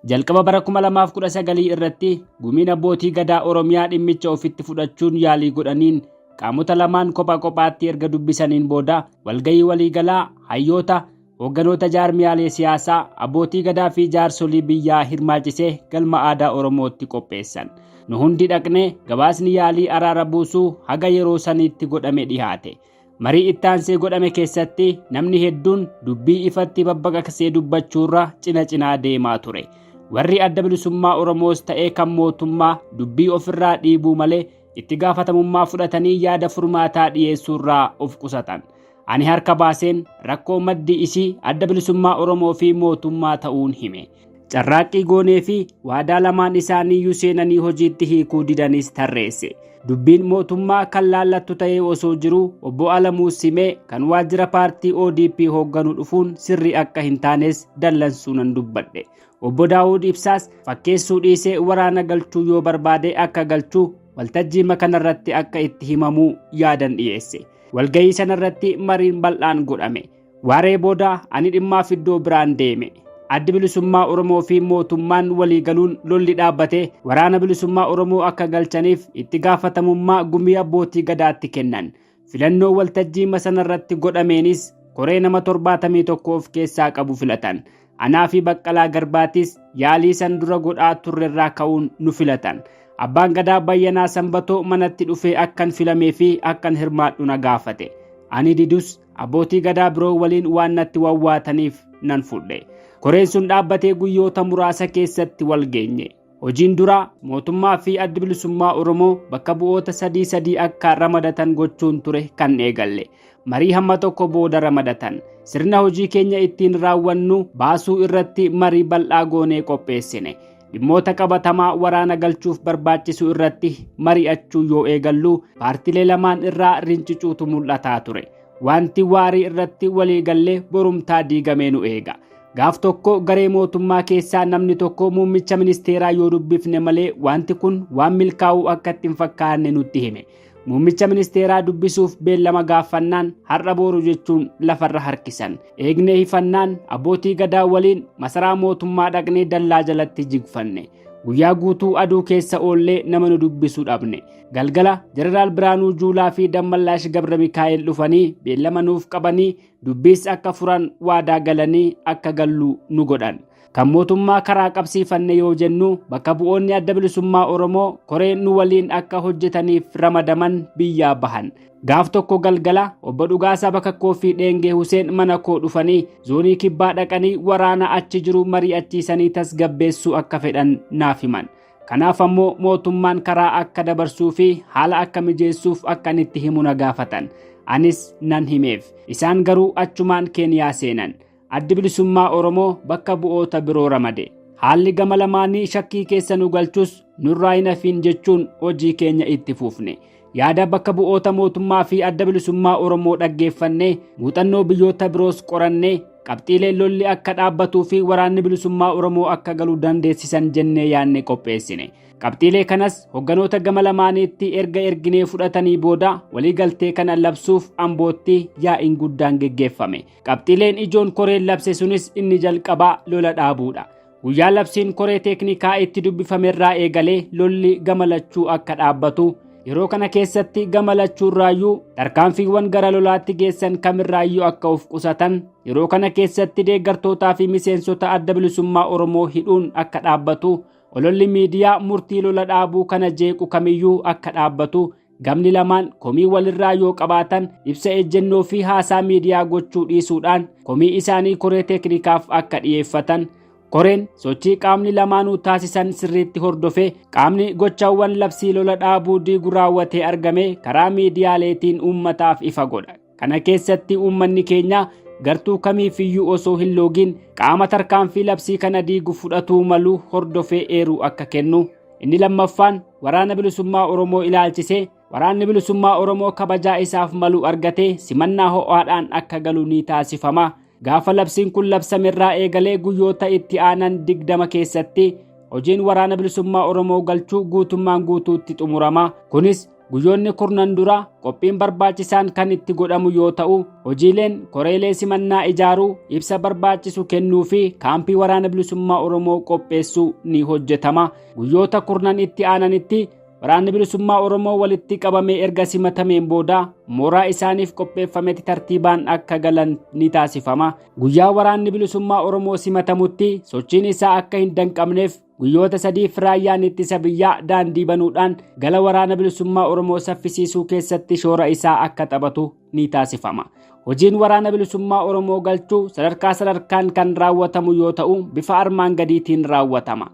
Jalqaba bara 2019 irratti gumiin abbootii gadaa Oromiyaa dhimmicha ofitti fudhachuun yaalii godhaniin qaamota lamaan kopha kophaatti erga dubbisaniin booda walgahii waliigalaa hayyoota, hoogganoota jaarmiyaalee siyaasaa, abbootii gadaa fi jaarsolii biyyaa hirmaachisee galma aadaa Oromootti qopheessan. Nu hundi dhaqnee gabaasni yaalii araara buusuu haga yeroo saniitti godhame dhihaate. Marii ittaansee godhame keessatti namni hedduun dubbii ifatti babbaqaqsee dubbachuurra cina cinaa deemaa ture. Warri adda bilisummaa Oromoos ta'ee kan mootummaa dubbii ofirraa dhiibuu malee itti gaafatamummaa fudhatanii yaada furmaataa dhiyeessuurraa of qusatan. Ani harka baaseen rakkoo maddi isii adda bilisummaa Oromoo fi mootummaa ta'uun hime. Carraaqqii goonee fi waadaa lamaan isaaniiyyuu seenanii hojiitti hiikuu didanis tarreesse. Dubbiin mootummaa kan laallattu ta'ee osoo jiruu obbo Alamuu Simee kan waajjira paartii ODP hoogganu dhufuun sirrii akka hin taanes dallansuu nan dubbadhe. Obbo Daawud Ibsaas fakkeessuu dhiisee waraana galchuu yoo barbaade akka galchuu waltajjii kanarratti akka itti himamuu yaadan dhiyeesse. Walgahii sanarratti mariin bal'aan godhame. Waaree booda ani dhimmaaf iddoo biraan deeme. Addi bilisummaa Oromoo fi mootummaan walii galuun lolli dhaabbatee waraana bilisummaa Oromoo akka galchaniif itti gaafatamummaa gumii abbootii gadaatti kennan. Filannoo waltajjii sanarratti godhameenis koree nama 71 of keessaa qabu filatan. Anaa fi Baqqalaa Garbaatis yaalii san dura godhaa turrerraa ka'uun nu filatan. Abbaan gadaa Bayyanaa Sanbatoo manatti dhufee akkan filamee fi akkan hirmaadhu na gaafate. Ani didus abbootii gadaa biroo waliin waan natti wawwaataniif nan fudhe. Koreen sun dhaabbatee guyyoota muraasa keessatti wal geenye. Hojiin duraa mootummaa fi addi bilisummaa Oromoo bakka bu'oota sadii sadii akka ramadatan gochuun ture kan eegalle. Marii hamma tokko booda ramadatan. Sirna hojii keenya ittiin raawwannu baasuu irratti marii bal'aa goonee qopheessine. Dhimmoota qabatamaa waraana galchuuf barbaachisu irratti mari'achuu yoo eegallu paartilee lamaan irraa rincicuutu mul'ataa ture. Wanti waarii irratti walii gallee borumtaa diigamee nu eega. Gaaf tokko garee mootummaa keessaa namni tokko muummicha ministeeraa yoo dubbifne malee wanti kun waan milkaa'uu akka itti hin fakkaanne nutti hime. Muummicha ministeeraa dubbisuuf beellama gaafannaan har'a booru jechuun lafarra harkisan. Eegnee hifannaan abbootii gadaa waliin masaraa mootummaa dhaqnee dallaa jalatti jigfanne. Guyyaa guutuu aduu keessa oollee nama nu dubbisu dhabne. Galgala Jeneraal Biraanuu Juulaa fi Dammallaash Gabra Mikaa'el dhufanii beellama nuuf qabanii dubbiis akka furan waadaa galanii akka gallu nu godhan. Kan mootummaa karaa qabsiifanne yoo jennu bakka bu'oonni adda bilisummaa Oromoo koreen nu waliin akka hojjetaniif ramadaman biyyaa bahan. Gaaf tokko galgala obbo Dhugaasaa Bakakkoo fi Dheengee Huseen mana koo dhufanii zoonii kibbaa dhaqanii waraana achi jiru mari'achiisanii tasgabbeessuu akka fedhan naaf himan. Kanaaf ammoo mootummaan karaa akka dabarsuu fi haala akka mijeessuuf akka itti himu na gaafatan. Anis nan himeef. Isaan garuu achumaan Keeniyaa seenan. Addi bilisummaa Oromoo bakka bu'oota biroo ramade. Haalli gama lamaanii shakkii keessa nu galchus nurraa hin hafiin jechuun hojii keenya itti fufne. Yaada bakka bu'oota mootummaa fi adda bilisummaa Oromoo dhaggeeffannee muuxannoo biyyoota biroos qorannee qabxiilee lolli akka dhaabbatuu fi waraanni bilisummaa Oromoo akka galu dandeessisan jennee yaadne qopheessine. Qabxiilee kanas hogganoota gama lamaaniitti erga erginee fudhatanii booda waliigaltee kana labsuuf Ambootti yaa'iin guddaan geggeeffame. Qabxiileen ijoon koreen labse sunis inni jalqabaa lola dhaabuudha. Guyyaa labsiin koree teeknikaa itti dubbifamerraa eegalee lolli gama lachuu akka dhaabbatu yeroo kana keessatti gama lachuurraayyuu tarkaanfiiwwan gara lolaatti geessan kamirraayyuu akka of qusatan yeroo kana keessatti deeggartootaa fi miseensota adda bilisummaa Oromoo hidhuun akka dhaabbatu ololli miidiyaa murtii lola dhaabuu kana jeequ kamiyyuu akka dhaabbatu gamni lamaan komii walirraa yoo qabaatan ibsa ejjennoo fi haasaa miidiyaa gochuu dhiisuudhaan komii isaanii koree teeknikaaf akka dhiyeeffatan koreen sochii qaamni lamaanuu taasisan sirriitti hordofee qaamni gochaawwan labsii lola dhaabuu diigu raawwatee argame karaa miidiyaaleetiin uummataaf ifa godha. Kana keessatti uummanni keenya gartuu kamiifiyyuu osoo hin loogin qaama tarkaanfii labsii kana diigu fudhatuu malu hordofee eeruu akka kennu. Inni lammaffaan waraana bilisummaa Oromoo ilaalchisee waraanni bilisummaa Oromoo kabajaa isaaf malu argatee simannaa ho'aadhaan akka galu ni taasifama. Gaafa labsiin kun labsamerraa eegalee guyyoota itti aanan 20 keessatti hojiin waraana bilisummaa Oromoo galchuu guutummaan guutuutti xumurama. Kunis Guyyoonni kurnan dura qophiin barbaachisaan kan itti godhamu yoo ta'u, hojiileen koreelee simannaa ijaaruu, ibsa barbaachisu kennuu fi kaampii Waraana Bilisummaa Oromoo qopheessuu ni hojjetama. Guyyoota kurnan itti aananitti Waraanni Bilisummaa Oromoo walitti qabamee erga simatameen booda mooraa isaaniif qopheeffametti tartiibaan akka galan ni taasifama. Guyyaa Waraanni Bilisummaa Oromoo simatamutti sochiin isaa akka hin danqamneef guyyoota sadiif raayyaan ittisa biyyaa daandii banuudhaan gala Waraana Bilisummaa Oromoo saffisiisuu keessatti shoora isaa akka taphatu ni taasifama. Hojiin Waraana Bilisummaa Oromoo galchuu sadarkaa sadarkaan kan raawwatamu yoo ta'u, bifa armaan gadiitiin raawwatama.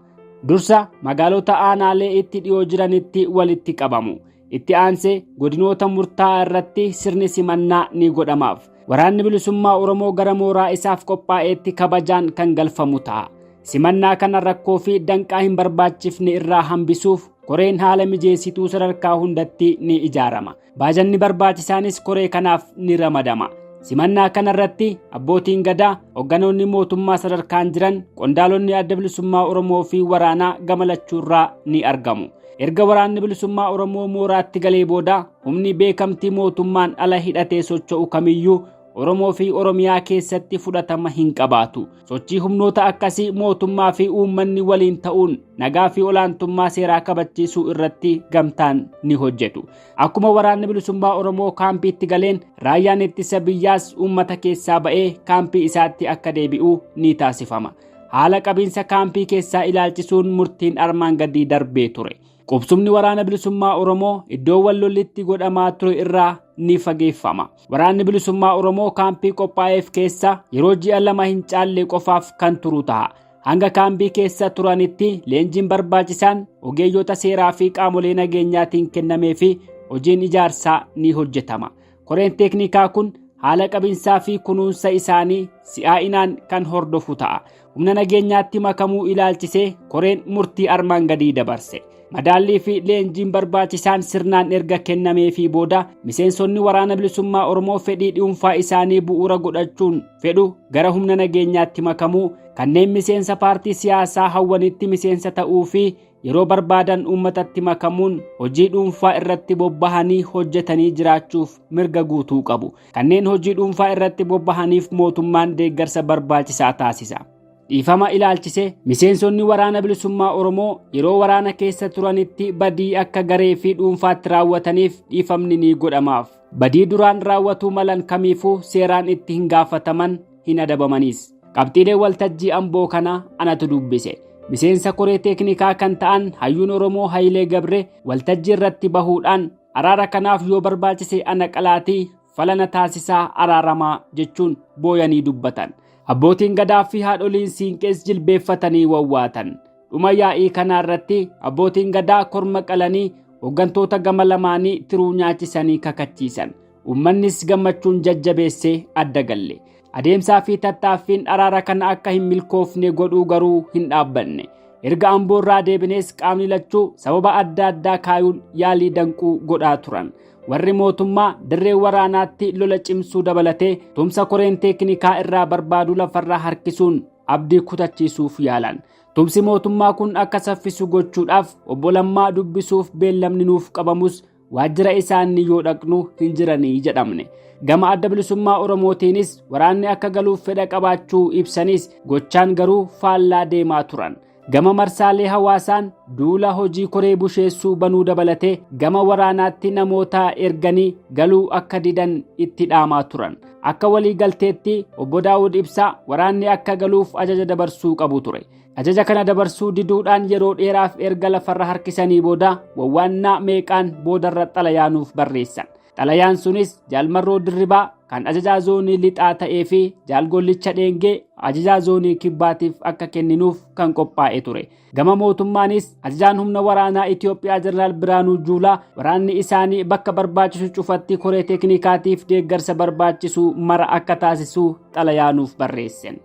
Dursa magaalota aanaalee itti dhiyoo jiranitti walitti qabamu. Itti aansee godinoota murtaa'aa irratti sirni simannaa ni godhamaaf. Waraanni Bilisummaa Oromoo gara mooraa isaaf qophaa'eetti kabajaan kan galfamu ta'a. Simannaa kana rakkoo fi danqaa hin barbaachifne irraa hambisuuf koreen haala mijeessituu sadarkaa hundatti ni ijaarama. Baajanni barbaachisaanis koree kanaaf ni ramadama. Simannaa kana irratti abbootiin gadaa, hogganoonni mootummaa sadarkaan jiran, qondaalonni Adda Bilisummaa Oromoo fi waraanaa gama lachuurraa ni argamu. Erga Waraanni Bilisummaa Oromoo mooraatti galee booda humni beekamtii mootummaan ala hidhatee socho'u kamiyyuu Oromoo fi Oromiyaa keessatti fudhatama hin qabaatu. Sochii humnoota akkasii mootummaa fi uummanni waliin ta'uun nagaa fi olaantummaa seeraa kabachiisuu irratti gamtaan ni hojjetu. Akkuma Waraanni Bilisummaa Oromoo kaampiitti galeen raayyaan ittisa biyyaas uummata keessaa ba'ee kaampii isaatti akka deebi'u ni taasifama. Haala qabiinsa kaampii keessaa ilaalchisuun murtiin armaan gadii darbee ture. Qubsumni Waraana Bilisummaa Oromoo iddoowwan lolli itti godhamaa ture irraa ni fageeffama. Waraanni Bilisummaa Oromoo kaampii qophaa'eef keessa yeroo ji'a 2 hin caalle qofaaf kan turu ta'a. Hanga kaampii keessa turanitti leenjiin barbaachisaan ogeeyyota seeraa fi qaamolee nageenyaatiin kennamee fi hojiin ijaarsaa ni hojjetama. Koreen teeknikaa kun haala qabinsaa fi kunuunsa isaanii si'aa'inaan kan hordofu ta'a. Humna nageenyaatti makamuu ilaalchisee koreen murtii armaan gadii dabarse. Madaallii fi leenjiin barbaachisaan sirnaan erga kennameefii booda miseensonni Waraana Bilisummaa Oromoo fedhii dhuunfaa isaanii bu'uura godhachuun fedhu gara humna nageenyaatti makamuu, kanneen miseensa paartii siyaasaa hawwanitti miseensa ta'uu fi yeroo barbaadan uummatatti makamuun hojii dhuunfaa irratti bobbahanii hojjetanii jiraachuuf mirga guutuu qabu. Kanneen hojii dhuunfaa irratti bobbahaniif mootummaan deeggarsa barbaachisaa taasisa. Dhiifama ilaalchisee miseensonni Waraana Bilisummaa Oromoo yeroo waraana keessa turanitti badii akka garee fi dhuunfaatti raawwataniif dhiifamni ni godhamaaf. Badii duraan raawwatuu malan kamiifuu seeraan itti hin gaafataman, hin adabamanis. Qabxiilee waltajjii Amboo kana anatu dubbise. Miseensa koree teeknikaa kan ta'an hayyuun Oromoo Hayilee Gabree waltajjii irratti bahuudhaan araara kanaaf yoo barbaachise ana qalaatii falana taasisaa araaramaa jechuun booyanii dubbatan. Abbootiin gadaa fi haadholiin siinqees jilbeeffatanii wawwaatan. Dhuma yaa'ii kanaa irratti abbootiin gadaa korma qalanii hooggantoota gama lamaanii tiruu nyaachisanii kakachiisan. Uummannis gammachuun jajjabeessee adda galle. Adeemsaa fi tattaaffiin araara kana akka hin milkoofne godhuu garuu hin dhaabbanne. Erga Amboo irraa deebinees qaamni lachuu sababa adda addaa kaayuun yaalii danquu godhaa turan. Warri mootummaa dirree waraanaatti lola cimsuu dabalatee tumsa koreen teeknikaa irraa barbaadu lafarraa harkisuun abdii kutachiisuuf yaalan. Tumsi mootummaa kun akka saffisu gochuudhaaf obbo Lammaa dubbisuuf beellamni nuuf qabamus waajjira isaanii yoo dhaqnu hin jiranii jedhamne. Gama Adda Bilisummaa Oromootiinis waraanni akka galuuf fedha qabaachuu ibsanis gochaan garuu faallaa deemaa turan. Gama marsaalee hawaasaan duula hojii koree busheessuu banuu dabalatee gama waraanaatti namoota erganii galuu akka didan itti dhaamaa turan. Akka walii galteetti obbo Daawud Ibsaa waraanni akka galuuf ajaja dabarsuu qabu ture. Ajaja kana dabarsuu diduudhaan yeroo dheeraaf erga lafarra harkisanii booda wawwaannaa meeqaan boodarra xalayaa nuuf barreessan. Xalayaan sunis Jaal Marroo Dirribaa kan ajajaa zoonii lixaa ta'ee fi Jaal Gollicha Dheengee ajajaa zoonii kibbaatiif akka kenninuuf kan qophaa'e ture. Gama mootummaanis ajajaan humna waraanaa Itoophiyaa Jeneraal Biraanuu Juulaa waraanni isaanii bakka barbaachisu cufatti koree teeknikaatiif deeggarsa barbaachisu mara akka taasisu xalayaa nuuf barreessan.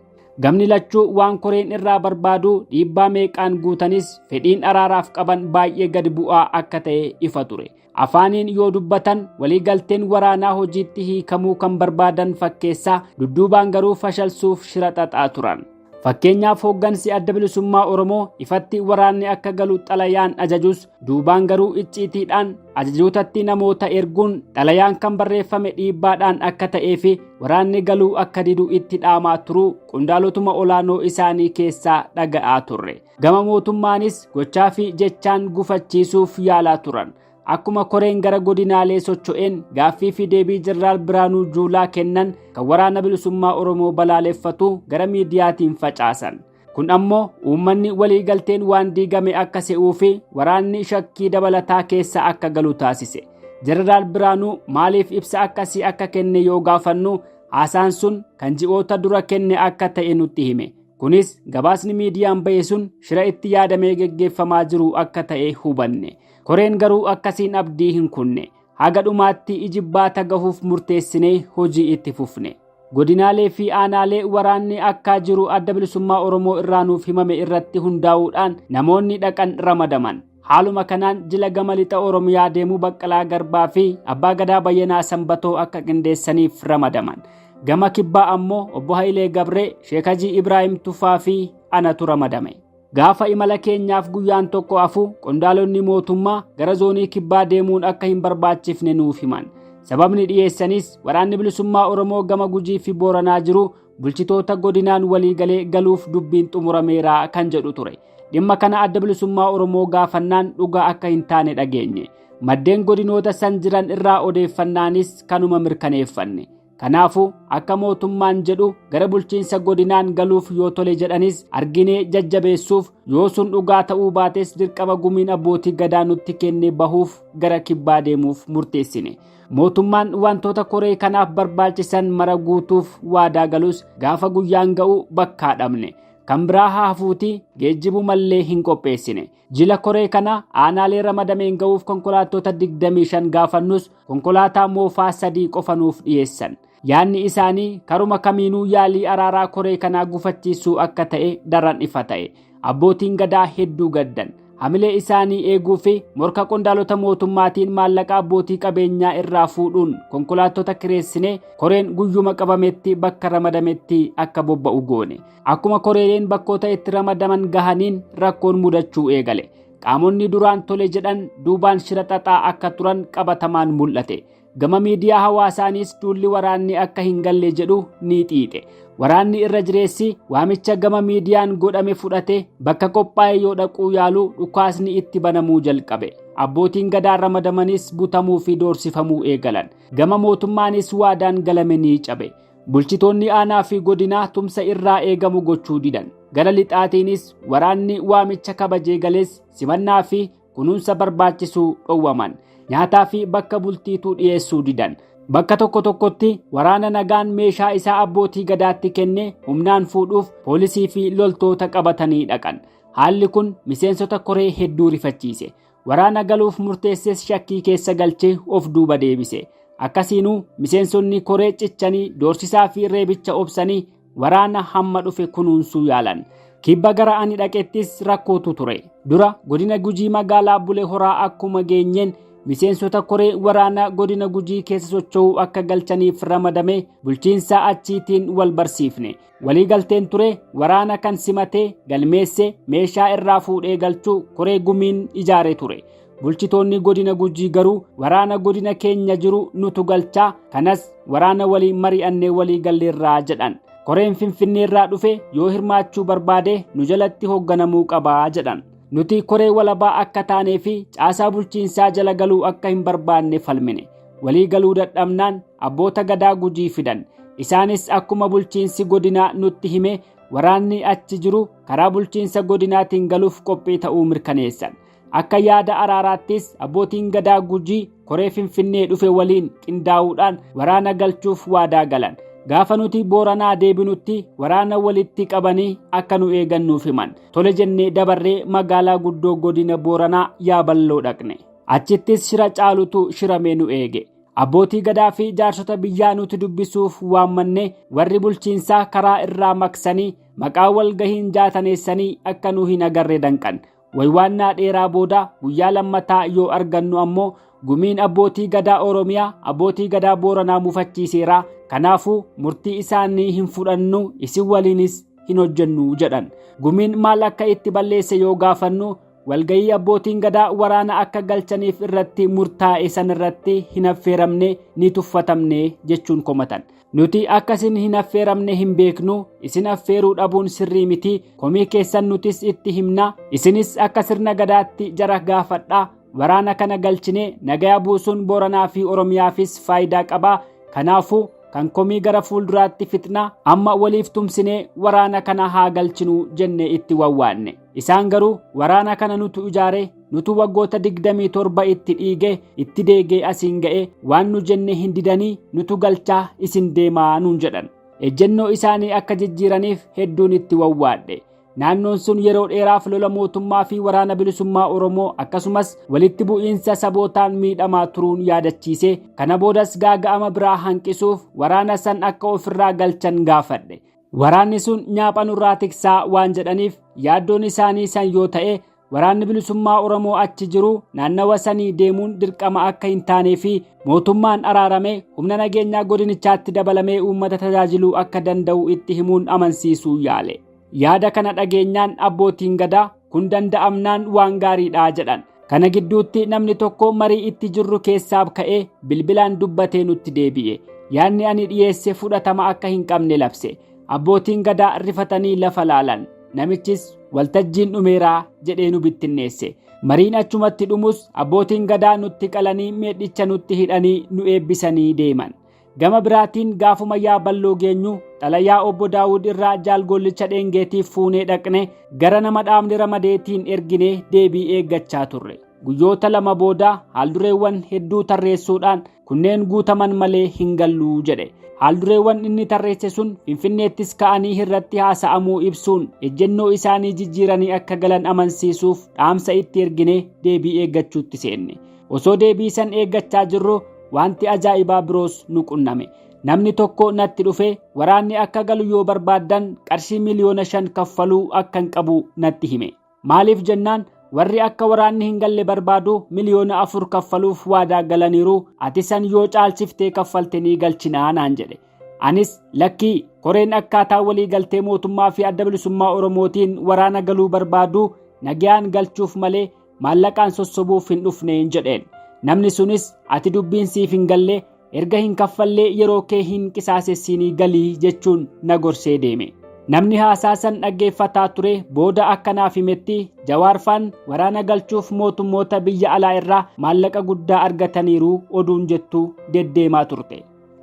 Gamni lachuu waan koreen irraa barbaadu dhiibbaa meeqaan guutanis fedhiin araaraaf qaban baay'ee gadi bu'aa akka ta'e ifa ture. Afaaniin yoo dubbatan waliigalteen waraanaa hojiitti hiikamuu kan barbaadan fakkeessaa dudduubaan garuu fashalsuuf shira xaxaa turan. Fakkeenyaaf hooggansi Adda Bilisummaa Oromoo ifatti waraanni akka galu xalayaan ajajus duubaan garuu icciitiidhaan ajajootatti namoota erguun xalayaan kan barreeffame dhiibbaadhaan akka ta'ee fi waraanni galuu akka didu itti dhaamaa turuu qondaalotuma olaanoo isaanii keessaa dhaga'aa turre. Gama mootummaanis gochaa fi jechaan gufachiisuuf yaalaa turan. Akkuma koreen gara godinaalee socho'een gaaffii fi deebii Jeneraal Biraanuu Juulaa kennan kan Waraana Bilisummaa Oromoo balaaleffatu gara miidiyaatiin facaasan. Kun ammoo uummanni waliigalteen waan diigame akka se'uu fi waraanni shakkii dabalataa keessa akka galu taasise. Jeneraal Biraanuu maaliif ibsa akkasii akka kenne yoo gaafannu haasaan sun kan ji'oota dura kenne akka ta'e nutti hime. Kunis gabaasni miidiyaan bahe sun shira itti yaadamee geggeeffamaa jiru akka ta'e hubanne. Koreen garuu akkasiin abdii hin kunne. Haga dhumaatti ijibbaata gahuuf murteessinee hojii itti fufne. Godinaalee fi aanaalee waraanni akkaa jiru Adda Bilisummaa Oromoo irraa nuuf himame irratti hundaa'uudhaan namoonni dhaqan ramadaman. Haaluma kanaan jila gama lixa Oromiyaa deemuu Baqqalaa Garbaa fi Abbaa Gadaa Bayyanaa Sanbatoo akka qindeessaniif ramadaman. Gama kibbaa ammoo Obbo Hayilee Gabree, Sheek Hajii Ibraahim Tufaa fi anatu ramadame. Gaafa imala keenyaaf guyyaan tokko afu qondaalonni mootummaa gara zoonii kibbaa deemuun akka hin barbaachifne nuuf himan. Sababni dhiyeessanis waraanni bilisummaa Oromoo gama Gujii fi Booranaa jiru bulchitoota godinaan waliigalee galuuf dubbiin xumurameera kan jedhu ture. Dhimma kana Adda Bilisummaa Oromoo gaafannaan dhugaa akka hin taane dhageenye. Maddeen godinoota san jiran irraa odeeffannaanis kanuma mirkaneeffanne. Kanaafuu akka mootummaan jedhu gara bulchiinsa godinaan galuuf yoo tole jedhanis arginee jajjabeessuuf yoo sun dhugaa ta'uu baates dirqama gumiin abbootii gadaa nutti kenne bahuuf gara kibbaa deemuuf murteessine. Mootummaan wantoota koree kanaaf barbaachisan mara guutuuf waadaa galus gaafa guyyaan ga'u bakkaa dhabne. Kan biraa haa hafuutii geejjibumallee hin qopheessine. Jila koree kana aanaalee ramadameen ga'uuf konkolaattota 25 gaafannus konkolaataa moofaa 3 qofa nuuf dhiyeessan. Yaadni isaanii karuma kamiinuu yaalii araaraa koree kanaa gufachiisuu akka ta'e daran ifa ta'e. Abbootiin gadaa hedduu gaddan. Hamilee isaanii eeguu fi morka qondaalota mootummaatiin maallaqa abbootii qabeenyaa irraa fuudhuun konkolaattota kireessinee koreen guyyuma qabametti bakka ramadametti akka bobba'u goone. Akkuma koreeleen bakkoota itti ramadaman gahaniin rakkoon mudachuu eegale. Qaamonni duraan tole jedhan duubaan shira xaxaa akka turan qabatamaan mul'ate. Gama miidiyaa hawaasaanis duulli waraanni akka hin galle jedhu ni xiixe. Waraanni irra jireessi waamicha gama miidiyaan godhame fudhate bakka qophaa'e yoo dhaquu yaalu dhukaasni itti banamuu jalqabe. Abbootiin gadaa ramadamanis butamuu fi doorsifamuu eegalan. Gama mootummaanis waadaan galame ni cabe. Bulchitoonni aanaa fi godinaa tumsa irraa eegamu gochuu didan. Gara lixaatiinis waraanni waamicha kabajee gales simannaa fi kunuunsa barbaachisuu dhowwaman. Nyaataa fi bakka bultiituu dhiyeessuu didan. Bakka tokko tokkotti waraana nagaan meeshaa isaa abbootii gadaatti kenne humnaan fuudhuuf poolisii fi loltoota qabatanii dhaqan. Haalli kun miseensota koree hedduu rifachiise. Waraana galuuf murteesses shakkii keessa galchee of duuba deebise. Akkasiinuu miseensonni koree cichanii doorsisaa fi reebicha obsanii waraana hamma dhufe kunuunsuu yaalan. Kibba gara ani dhaqettis rakkootu ture. Dura godina Gujii magaalaa Bule Horaa akkuma geenyeen miseensota koree waraana godina Gujii keessa socho'uu akka galchaniif ramadame bulchiinsa achiitiin wal barsiifne. Walii galteen ture waraana kan simatee galmeesse meeshaa irraa fuudhee galchuu koree gumiin ijaare ture. Bulchitoonni godina Gujii garuu waraana godina keenya jiru nutu galchaa kanas waraana waliin mari'annee walii galleerraa jedhan. Koreen Finfinneerraa dhufe yoo hirmaachuu barbaade nu jalatti hoogganamuu qabaa jedhan. Nuti koree walabaa akka taanee fi caasaa bulchiinsaa jala galuu akka hin barbaanne falmine. Walii galuu dadhabnaan abboota gadaa Gujii fidan. Isaanis akkuma bulchiinsi godinaa nutti hime waraanni achi jiru karaa bulchiinsa godinaatiin galuuf qophii ta'uu mirkaneessan. Akka yaada araaraattis abbootiin gadaa Gujii koree Finfinnee dhufe waliin qindaa'uudhaan waraana galchuuf waadaa galan. Gaafa nuti Booranaa deebinutti waraana walitti qabanii akka nu eegan nuuf himan. Tole jennee dabarree magaalaa guddoo godina Booranaa Yaaballoo dhaqne. Achittis shira caalutu shiramee nu eege. Abbootii gadaa fi jaarsota biyyaa nuti dubbisuuf waammanne warri bulchiinsaa karaa irraa maqsanii maqaa walgahiin jaataneessanii akka nu hin agarre danqan. Waywaannaa dheeraa booda guyyaa lammataa yoo argannu ammoo gumiin abbootii gadaa Oromiyaa abbootii gadaa Booranaa mufachiiseera. Kanaafuu murtii isaanii hin fudhannu isin waliinis hin hojjennu jedhan. Gumiin maal akka itti balleesse yoo gaafannu walgayii abbootiin gadaa waraana akka galchaniif irratti murtaa'e sanirratti hin affeeramne, ni tuffatamne jechuun komatan. Nuti akka isin hin affeeramne hin beeknu, isin affeeruu dhabuun sirrii miti, komii keessan nutis itti himna, isinis akka sirna gadaatti jara gaafadhaa, waraana kana galchine nagaya buusuun Booranaa fi Oromiyaafis faayidaa qaba, kanaafuu kan komii gara fuulduraatti fixna, amma waliif tumsinee waraana kana haa galchinuu jenne itti wawwaanne. Isaan garuu waraana kana nutu ijaare, nutu waggoota 27 itti dhiige, itti deegee asiin ga'e, waan nu jenne hin didanii, nutu galchaa isin deemaa nuun jedhan. Ejjennoo isaanii akka jijjiiraniif hedduun itti wawwaadhe. Naannoon sun yeroo dheeraaf lola mootummaa fi waraana bilisummaa Oromoo akkasumas walitti bu'iinsa sabootaan miidhamaa turuun yaadachiise. Kana boodas gaaga'ama biraa hanqisuuf waraana san akka ofirraa galchan gaafadhe. Waraanni sun nyaapha nurraa tiksaa waan jedhaniif yaaddoon isaanii san yoo ta'e waraanni bilisummaa Oromoo achi jiru naannawa sanii deemuun dirqama akka hin taanee fi mootummaan araarame humna nageenyaa godinichaatti dabalamee uummata tajaajiluu akka danda'u itti himuun amansiisuu yaale. Yaada kana dhageenyaan abbootiin gadaa kun danda'amnaan waan gaariidha jedhan. Kana gidduutti namni tokko marii itti jirru keessaa ka'ee bilbilaan dubbatee nutti deebi'e. Yaadni ani dhiyeesse fudhatama akka hin qabne labse. Abbootiin gadaa rifatanii lafa laalan. Namichis waltajjiin dhumeeraa jedhee nu bittinneesse. Mariin achumatti dhumus abbootiin gadaa nutti qalanii meedhicha nutti hidhanii nu eebbisanii deeman. Gama biraatiin gaafuma Yaaballoo geenyu xalayaa obbo Daawud irraa jaalgollicha dheengeetiif fuunee dhaqne gara nama dhaabni ramadeetiin ergine deebii eeggachaa turre. Guyyoota lama booda haaldureewwan hedduu tarreessuudhaan kunneen guutaman malee hin galluu jedhe. Haaldureewwan inni tarreesse sun Finfinneettis ka'anii irratti haasa'amuu ibsuun ejjennoo isaanii jijjiiranii akka galan amansiisuuf dhaamsa itti ergine deebii eeggachuutti seenne. Osoo deebii san eeggachaa jirru wanti ajaa'ibaa biroos nu qunname. Namni tokko natti dhufe waraanni akka galu yoo barbaaddan qarshii 5 miliyoona kaffaluu akkan qabu natti hime. Maaliif jennaan warri akka waraanni hin galle barbaadu 4 miliyoona kaffaluuf waadaa galaniiru, ati san yoo caalchiftee kaffalte ni galchinaa naan jedhe. Anis lakkii, koreen akkaataa walii galtee mootummaa fi adda bilisummaa Oromootiin waraana galuu barbaadu nagayaan galchuuf malee maallaqaan sossobuuf hin dhufneen jedheen. Namni sunis ati dubbiin siif hin galle, erga hin kaffallee yeroo kee hin qisaasessinii galii jechuun na gorsee deeme. Namni haasaa san dhaggeeffataa ture booda akkanaaf himetti Jawaarfaan waraana galchuuf mootummoota biyya alaa irraa maallaqa guddaa argataniiru oduun jettu deddeemaa turte.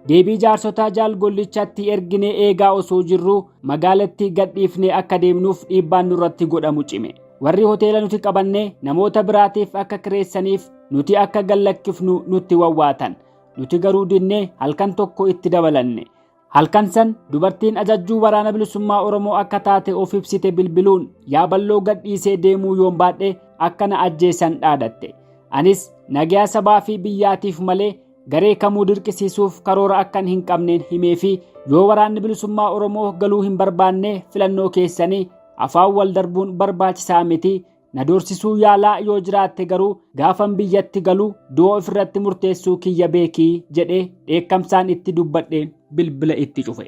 Deebii jaarsotaa jaalgollichatti erginee eegaa osoo jirru magaalatti gadhiifnee akka deemnuuf dhiibbaan nurratti godhamu cime. Warri hoteela nuti qabanne namoota biraatiif akka kireessaniif nuti akka gallakkifnu nutti wawwaatan. Nuti garuu dinnee halkan tokko itti dabalanne. Halkan san dubartiin ajajjuu waraana bilisummaa Oromoo akka taate of ibsite bilbiluun Yaaballoo gadhiisee deemuu yoon baadhe akka na ajjeesan dhaadatte. Anis nagayaa sabaa fi biyyaatiif malee garee kamuu dirqisiisuuf karoora akkan hin qabneen himee fi yoo waraanni bilisummaa Oromoo galuu hin barbaanne filannoo keessanii afaan wal darbuun barbaachisaa miti, na doorsisuu yaalaa yoo jiraatte garuu gaafan biyyatti galu du'a ofirratti murteessuu kiyya beekii jedhee dheekkamsaan itti dubbadheen bilbila itti cufe.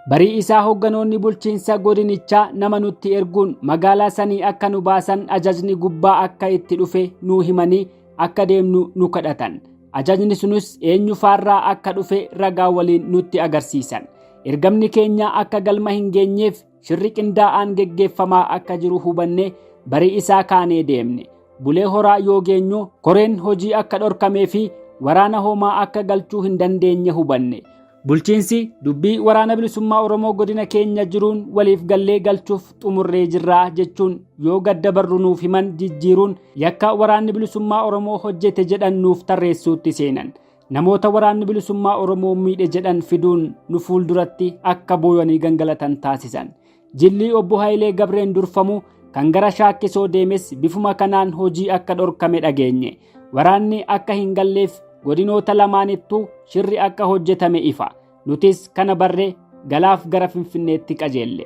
Barii isaa hoogganoonni bulchiinsa godinichaa nama nutti erguun magaalaa sanii akka nu baasan ajajni gubbaa akka itti dhufe nuu himanii akka deemnu nu kadhatan. Ajajni sunis eenyu faarraa akka dhufe ragaa waliin nutti agarsiisan. Ergamni keenya akka galma hin geenyeef shirri qindaa'aan geggeeffamaa akka jiru hubanne barii isaa kaanee deemne. Bulee Horaa yoo geenyu koreen hojii akka dhorkamee fi waraana homaa akka galchuu hin dandeenye hubanne. Bulchiinsi dubbii waraana bilisummaa Oromoo godina keenya jiruun waliif gallee galchuuf xumurree jirraa jechuun yoo gadda barru nuuf himan jijjiiruun yakka waraanni bilisummaa Oromoo hojjete jedhan nuuf tarreessuutti seenan. Namoota waraanni bilisummaa Oromoo miidhe jedhan fiduun nu fuulduratti akka booyanii gangalatan taasisan. Jilli obbo Hayilee Gabreen durfamu kan gara Shaakkisoo deemes bifuma kanaan hojii akka dhorkame dhageenye. Waraanni akka hin galleef godinoota lamaanittuu shirri akka hojjetame ifa. Nutis kana barree galaaf gara Finfinneetti qajeelle.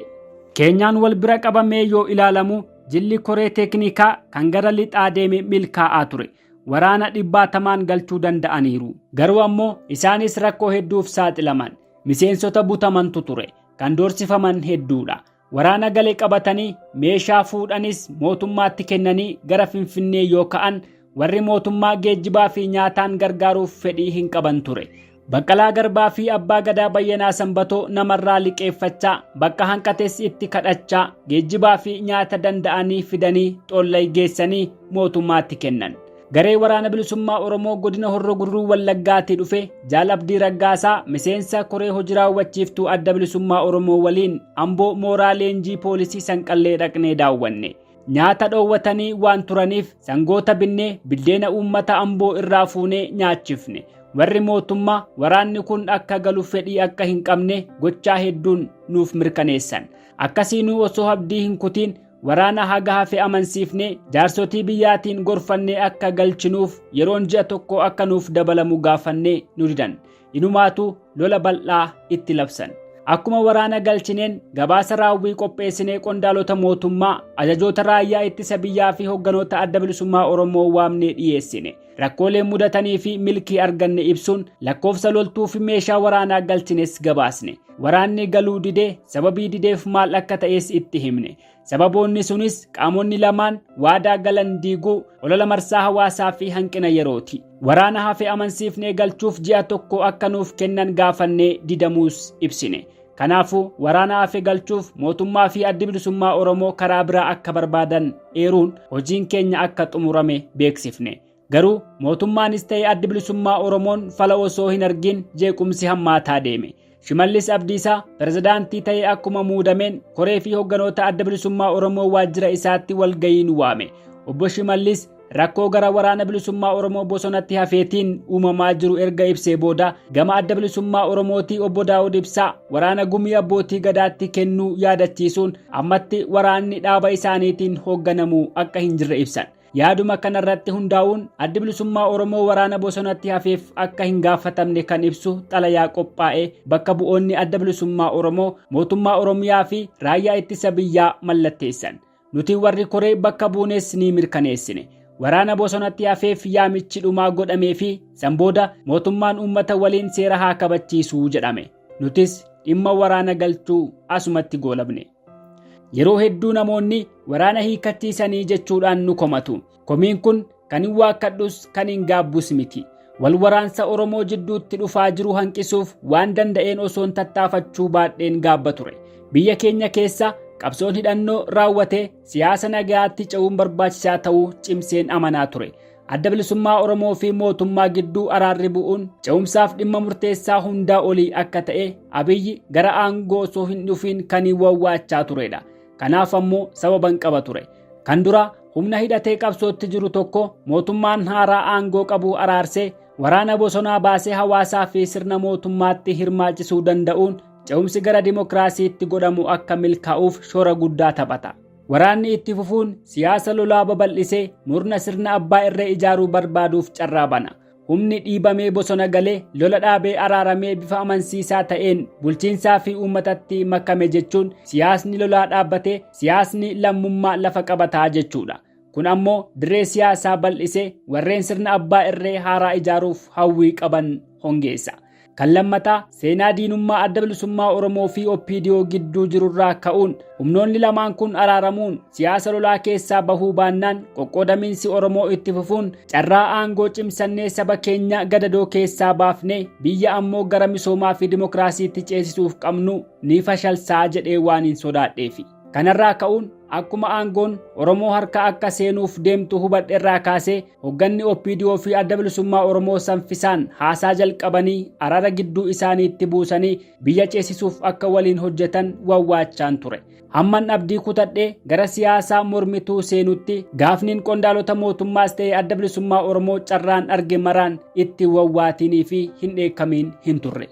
Keenyaan wal bira qabamee yoo ilaalamu jilli koree teeknikaa kan gara lixaa deeme milkaa'aa ture. Waraana dhibbaatamaan galchuu danda'aniiru. Garuu ammoo isaanis rakkoo hedduuf saaxilaman. Miseensota butamantu ture. Kan doorsifaman hedduudha. Waraana gale qabatanii meeshaa fuudhanis mootummaatti kennanii gara Finfinnee yoo ka'an warri mootummaa geejjibaa fi nyaataan gargaaruuf fedhii hin qaban ture. Baqqalaa Garbaa fi Abbaa Gadaa Bayyanaa Sanbatoo namarraa liqeeffachaa bakka hanqates itti kadhachaa geejjibaa fi nyaata danda'anii fidanii Xoollay geessanii mootummaatti kennan. Garee Waraana Bilisummaa Oromoo Godina Horroo Guduruu Wallaggaatii dhufe Jaal Abdii Raggaasaa miseensa koree hojii raawwachiiftuu Adda Bilisummaa Oromoo waliin Amboo mooraa leenjii poolisii Sanqallee dhaqnee daawwanne. Nyaata dhoowwatanii waan turaniif sangoota binnee biddeena uummata Amboo irraa fuunee nyaachifne. Warri mootummaa waraanni kun akka galu fedhii akka hin qabne gochaa hedduun nuuf mirkaneessan. Akkasiinuu osoo abdii hin kutiin waraana haga hafe amansiifnee jaarsotii biyyaatiin gorfannee akka galchinuuf yeroon ji'a tokko akka nuuf dabalamu gaafannee nu didan. Inumaatu lola bal'aa itti labsan. Akkuma waraana galchineen gabaasa raawwii qopheessinee qondaalota mootummaa, ajajoota raayyaa ittisa biyyaa fi hogganoota Adda Bilisummaa Oromoo waamnee dhiyeessine. Rakkoolee mudatanii fi milkii arganne ibsuun lakkoofsa loltuu fi meeshaa waraanaa galchines gabaasne. Waraanni galuu didee sababii dideef maal akka ta'es itti himne. Sababoonni sunis qaamonni lamaan waadaa galan diiguu, olola marsaa hawaasaa fi hanqina yerooti. Waraana hafe amansiifnee galchuuf ji'a tokko akka nuuf kennan gaafannee didamuus ibsine. Kanaafuu waraana hafe galchuuf mootummaa fi Addi Bilisummaa Oromoo karaa biraa akka barbaadan eeruun hojiin keenya akka xumurame beeksifne. Garuu mootummaanis ta'e Addi Bilisummaa Oromoon fala osoo hin argin jeequmsi hammaataa deeme. Shimallis Abdiisaa pirezidaantii ta'ee akkuma muudameen koree fi hogganoota Adda Bilisummaa Oromoo waajjira isaatti walgahii nu waame. Obbo Shimallis rakkoo gara Waraana Bilisummaa Oromoo bosonatti hafeetiin uumamaa jiru erga ibsee booda gama Adda Bilisummaa Oromootii Obbo Daawud Ibsaa waraana gumii abbootii gadaatti kennuu yaadachiisuun ammatti waraanni dhaaba isaaniitiin hoogganamuu akka hin jirre ibsan. Yaaduma kanarratti hundaa'uun Addi Bilisummaa Oromoo waraana bosonatti hafeef akka hin gaafatamne kan ibsu xalayaa qophaa'e bakka bu'oonni Adda Bilisummaa Oromoo mootummaa Oromiyaa fi raayyaa ittisa biyyaa mallatteessan. Nuti warri koree bakka buunes ni mirkaneessine. Waraana bosonatti hafeef yaamichi dhumaa godhamee fi san booda mootummaan uummata waliin seera haa kabachiisuu jedhame. Nutis dhimma waraana galchuu asumatti goolabne. Yeroo hedduu namoonni waraana hiikkachiisanii jechuudhaan nu komatu. Komiin kun kan hin waakkadhus kan hin gaabbus miti. Wal waraansa Oromoo jidduutti dhufaa jiru hanqisuuf waan danda'een osoon tattaafachuu baadheen gaabba ture. Biyya keenya keessa qabsoon hidhannoo raawwatee siyaasa nagayaatti ce'uun barbaachisaa ta'uu cimseen amanaa ture. Adda Bilisummaa Oromoo fi mootummaa gidduu araarri bu'uun ce'umsaaf dhimma murteessaa hundaa olii akka ta'e Abiyyi gara aangoo osoo hin dhufiin kan wawwaachaa turedha. Kanaaf ammoo sababan qaba ture. Kan dura humna hidhatee qabsootti jiru tokko mootummaan haaraa aangoo qabu araarsee waraana bosonaa baasee hawaasaa fi sirna mootummaatti hirmaachisuu danda'uun ce'umsi gara dimokiraasiitti godhamu akka milkaa'uuf shoora guddaa taphata. Waraanni itti fufuun siyaasa lolaa babal'isee murna sirna abbaa irree ijaaruu barbaaduuf carraa bana. Humni dhiibamee bosona galee lola dhaabee araaramee bifa amansiisaa ta'een bulchiinsaa fi uummatatti makame jechuun siyaasni lolaa dhaabbatee siyaasni lammummaa lafa qabataa jechuudha. Kun ammoo dirree siyaasaa bal'isee warreen sirna abbaa irree haaraa ijaaruuf hawwii qaban hongeessa. Kan lammataa seenaa diinummaa Adda Bilisummaa Oromoo fi OPDO gidduu jirurraa ka'uun humnoonni lamaan kun araaramuun siyaasa lolaa keessaa bahuu baannaan qoqqoodamiinsi Oromoo itti fufuun carraa aangoo cimsannee saba keenya gadadoo keessaa baafnee biyya ammoo gara misoomaa fi dimokiraasiitti ceesisuuf qabnu ni fashalsaa jedhee waan hin sodaadheefi. Kanarraa ka'uun akkuma aangoon Oromoo harka akka seenuuf deemtu hubadherraa kaasee hogganni OPDO fi Adda Bilisummaa Oromoo sanfisaan haasaa jalqabanii araara gidduu isaaniitti buusanii biyya ceesisuuf akka waliin hojjetan wawwaachaan ture. Hamman abdii kutadhee gara siyaasaa mormituu seenutti gaafniin qondaalota mootummaas ta'e Adda Bilisummaa Oromoo carraan arge maraan itti wawwaatinii fi hin dheekkamiin hin turre.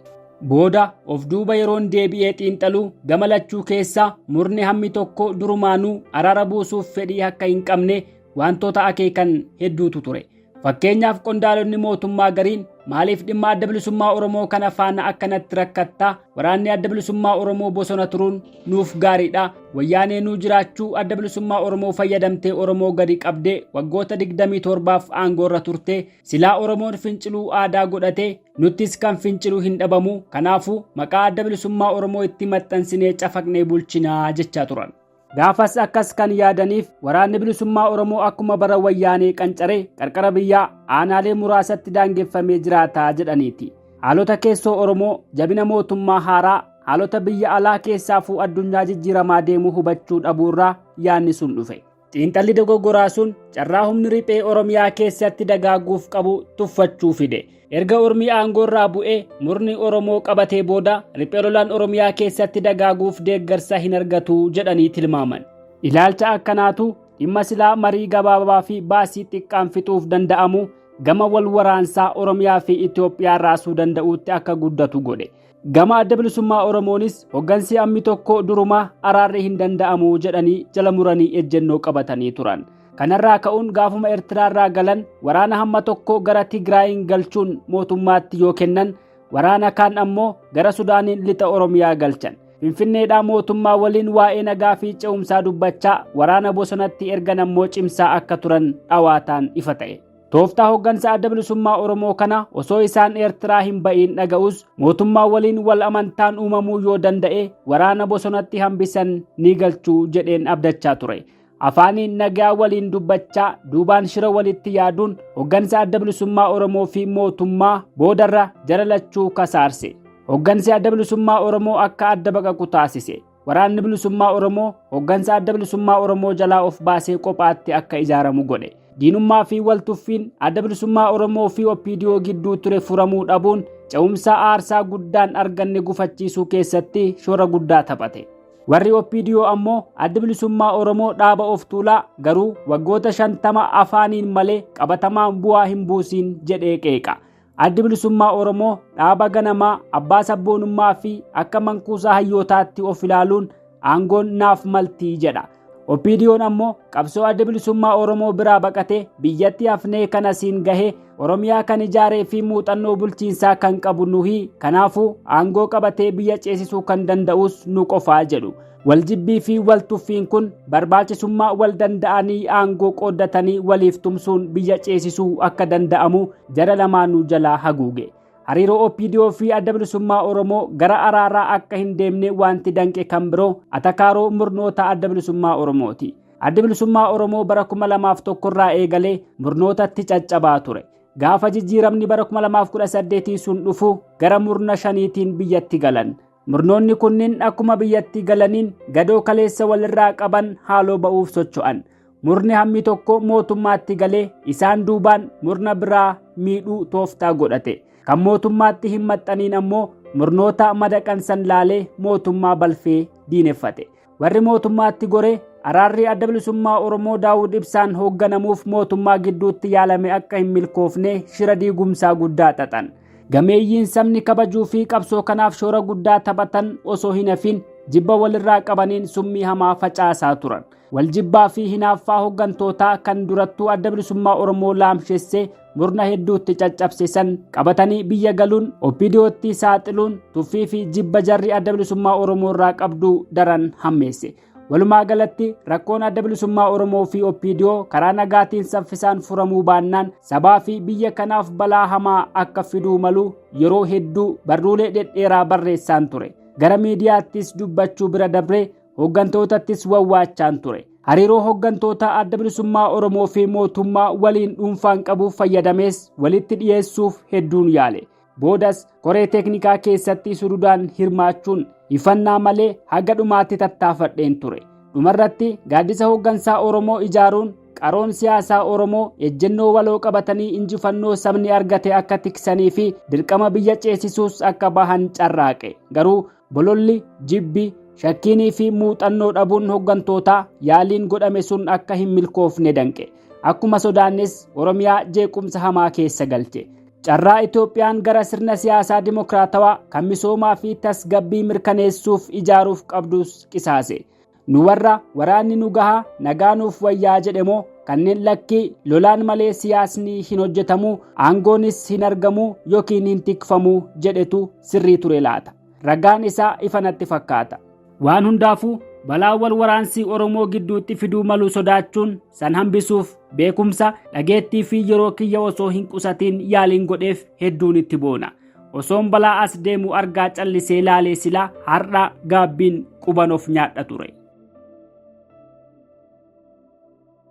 Booda of duuba yeroon deebi'ee xiinxaluu gama lachuu keessaa murni hammi tokko durumaanuu araara buusuuf fedhii akka hin qabne wantoota akeekan hedduutu ture. Fakkeenyaaf qondaalonni mootummaa gariin maaliif dhimma Adda Bilisummaa Oromoo kana faana akkanatti rakkattaa? Waraanni Adda Bilisummaa Oromoo bosona turuun nuuf gaariidha. Wayyaanee nuu jiraachuu Adda Bilisummaa Oromoo fayyadamtee Oromoo gadi qabdee waggoota 27f aangoorra turte. Silaa Oromoon finciluu aadaa godhate nuttis kan fincilu hin dhabamu. Kanaafuu maqaa Adda Bilisummaa Oromoo itti maxxansinee cafaqnee bulchinaa jechaa turan. Gaafas akkas kan yaadaniif waraanni bilisummaa Oromoo akkuma bara wayyaanee qancaree qarqara biyyaa aanaalee muraasatti daangeffamee jiraataa jedhaniiti. Haalota keessoo Oromoo, jabina mootummaa haaraa, haalota biyya alaa keessaafuu addunyaa jijjiiramaa deemuu hubachuu dhabuurraa yaadni sun dhufe. Xiinxalli dogoggoraa sun carraa humni riphee Oromiyaa keessatti dagaaguuf qabu tuffachuu fide. Erga ormi aangoorraa bu'ee murni Oromoo qabatee booda riphee lolaan Oromiyaa keessatti dagaaguuf deeggarsa hin argatu jedhanii tilmaaman. Ilaalcha akkanaatu dhimma silaa marii gabaabaa fi baasii xiqqaan fixuuf danda'amu gama wal waraansaa Oromiyaa fi Itoophiyaa raasuu danda'uutti akka guddatu godhe. Gama Adda Bilisummaa Oromoonis hoggansi ammi tokko durumaa araarri hin danda'amu jedhanii jala muranii ejjennoo qabatanii turan. Kanarraa ka'uun gaafuma Eertiraarraa galan waraana hamma tokko gara Tigraayin galchuun mootummaatti yoo kennan, waraana kaan ammoo gara Sudaaniin lixa Oromiyaa galchan. Finfinneedhaa mootummaa waliin waa'ee nagaa fi ce'umsaa dubbachaa waraana bosonatti ergan ammoo cimsaa akka turan dhawaataan ifa ta'e. Tooftaa hoggansa Adda Bilisummaa Oromoo kana osoo isaan Eertiraa hin ba'iin dhaga'us, mootummaa waliin wal amantaan uumamuu yoo danda'e waraana bosonatti hambisan ni galchuu jedheen abdachaa ture. Afaaniin nagaa waliin dubbachaa duubaan shira walitti yaaduun hoggansa Adda Bilisummaa Oromoo fi mootummaa boodarra jara lachuu kasaarse. Hoggansi Adda Bilisummaa Oromoo akka adda baqaqu taasise. Waraanni Bilisummaa Oromoo hoggansa Adda Bilisummaa Oromoo jalaa of baasee kophaatti akka ijaaramu godhe. Diinummaa fi waltuffiin Adda Bilisummaa Oromoo fi OPDO gidduu ture furamuu dhabuun ce'umsa aarsaa guddaan arganne gufachiisuu keessatti shoora guddaa taphate. Warri OPDO ammoo Adda Bilisummaa Oromoo dhaaba of tuulaa garuu waggoota 50 afaaniin malee qabatamaan bu'aa hin buusiin jedhee qeeqa. Addi Bilisummaa Oromoo dhaaba ganamaa abbaa sabboonummaa fi akka mankuusaa hayyootaatti of ilaaluun aangoon naaf maltii jedha. OPDOn ammoo qabsoo Adda Bilisummaa Oromoo biraa baqatee biyyatti hafnee kan asiin gahee Oromiyaa kan ijaaree fi muuxannoo bulchiinsaa kan qabu nuhi, kanaafuu aangoo qabatee biyya ceesisuu kan danda'us nu qofaa jedhu. Waljibbii fi waltuffiin kun barbaachisummaa wal danda'anii aangoo qooddatanii waliif tumsuun biyya ceesisuu akka danda'amu jara lamaanuu jalaa haguuge. Hariiroo OPDO fi Adda Bilisummaa Oromoo gara araaraa akka hin deemne wanti danqe kan biroo atakaaroo murnoota Adda Bilisummaa Oromooti. Adda Bilisummaa Oromoo bara 2001 irraa eegalee murnootatti caccabaa ture. Gaafa jijjiiramni bara 2018 sun dhufu gara murna shaniitiin biyyatti galan. Murnoonni kunniin akkuma biyyatti galaniin gadoo kaleessa walirraa qaban haaloo ba'uuf socho'an. Murni hammi tokko mootummaatti galee isaan duubaan murna biraa miidhuu tooftaa godhate. Kan mootummaatti hin maxxaniin ammoo murnoota madaqan san laalee mootummaa balfee diineffate. Warri mootummaatti gore araarri Adda Bilisummaa Oromoo Daawud Ibsaan hoogganamuuf mootummaa gidduutti yaalame akka hin milkoofne shira diigumsaa guddaa xaxan. Gameeyyiin sabni kabajuu fi qabsoo kanaaf shoora guddaa taphatan osoo hin hafin jibba walirraa qabaniin summii hamaa facaasaa turan. Waljibbaa fi hinaaffaa hooggantootaa kan durattuu Adda Bilisummaa Oromoo laamshessee murna hedduutti caccabse san qabatanii biyya galuun OPDOtti saaxiluun tuffii fi jibba jarri Adda Bilisummaa Oromoo irraa qabdu daran hammeesse. Walumaa galatti rakkoon Adda Bilisummaa Oromoo fi OPDO karaa nagaatiin saffisaan furamuu baannaan sabaa fi biyya kanaaf balaa hamaa akka fiduu malu yeroo hedduu barruulee dhedheeraa barreessaan ture. Gara miidiyaattis dubbachuu bira dabree hooggantootattis wawwaachaan ture. Hariiroo hooggantoota Adda Bilisummaa Oromoo fi mootummaa waliin dhuunfaan qabuuf fayyadamees walitti dhiyeessuuf hedduun yaale. Boodas koree teeknikaa keessatti sududaan hirmaachuun ifannaa malee haga dhumaatti tattaafadheen ture. Dhumarratti gaaddisa hooggansaa Oromoo ijaaruun qaroon siyaasaa Oromoo ejjennoo waloo qabatanii injifannoo sabni argate akka tiksanii fi dirqama biyya ceesisuus akka bahan carraaqe. Garuu bololli, jibbi, shakkiinii fi muuxannoo dhabuun hooggantootaa yaaliin godhame sun akka hin milkoofne danqe. Akkuma sodaannes Oromiyaa jeequmsa hamaa keessa galche. Carraa Itoophiyaan gara sirna siyaasaa dimokiraatawaa kan misoomaa fi tasgabbii mirkaneessuuf ijaaruuf qabdus qisaase. Nu warra waraanni nu gahaa nagaa nuuf wayyaa jedhe moo kanneen lakkii lolaan malee siyaasni hin hojjetamu, aangoonis hin argamu yookiin hin tikfamu jedhetu sirrii ture laata? Ragaan isaa ifa natti fakkaata. Waan hundaafuu balaa wal waraansii Oromoo gidduutti fiduu malu sodaachuun san hambisuuf beekumsa, dhageettii fi yeroo kiyya osoo hin qusatiin yaaliin godheef hedduun itti boona. Osoon balaa as deemu argaa callisee laalee silaa har'a gaabbiin quban of nyaadha ture.